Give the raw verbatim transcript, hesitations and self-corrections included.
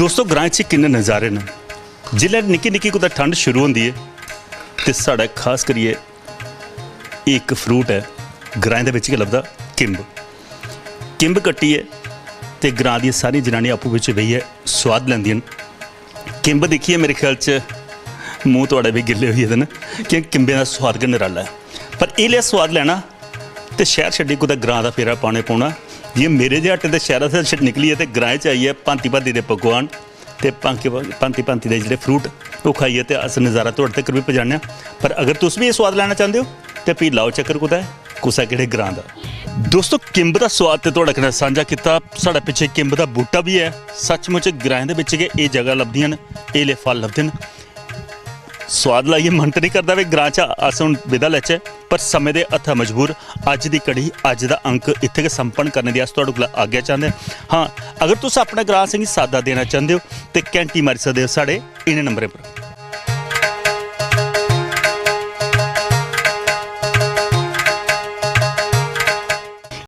दोस्तो, ग्राएं च किन्ने नज़ारे न। जिसलै निक्की निक्की कुतै ठंड शुरू होंदी ऐ ते साढ़ै खास करियै एह् इक फ्रूट ऐ, ग्राएं दे बिच गै लभदा, किंब। किंब कट्टियै ते ग्रां दियां सारियां जनानियां आपूं बिच बेहियै सोआद लैंदियां न। किंब दिक्खियै मेरे ख्याल च मूंह थुआढ़े बी गिल्ले होई गेदे न, क्योंकि किंबें दा सोआद गै निराला ऐ। पर एह् लेआ सोआद लैना ते शैह्र छड्डी कुतै ग्रां दा फेरा पाने पौना। जि'यां मेरे जेह् हट्टे ते शैह्रा दा छड्ड निकलियै ते ग्राएं च आइयै भांति भांति दे पकवान ते भांति भांति दे जेह्ड़े फ्रूट, ओह् खाइयै ते अस नज़ारा थुआढ़े तक्कर बी पजाने आं। पर अगर तुस बी एह् सोआद लैना चांह्दे ओ ते फ्ही लाओ चक्कर कुतै, कुसै केह्ड़े ग्रां दा। दोस्तो, किंब दा सोआद ते थुआढ़े कन्नै सांझा कीता। साढ़े पिच्छे किंब दा बूह्टा बी ऐ। सचमुच ग्राएं दे बिच गै एह् जगह लभदियां न, एह् ले फल लभदे न। सोआद लाइयै मन ते निं करदा भाई ग्रां च अस हून विदा लैचै, पर समें दे हत्था मजबूर अज्ज दी कड़ी, अज्ज दा अंक इत्थै गै संपन्न करने दी अस थुआढ़े कोला आज्ञा चांह्दे आं। हां, अगर तुस अपने ग्रां असेंगी साद्दा देना चांह्दे ओ ते घैंटी मारी सकदे ओ साढ़े इ'नें नंबरें पर।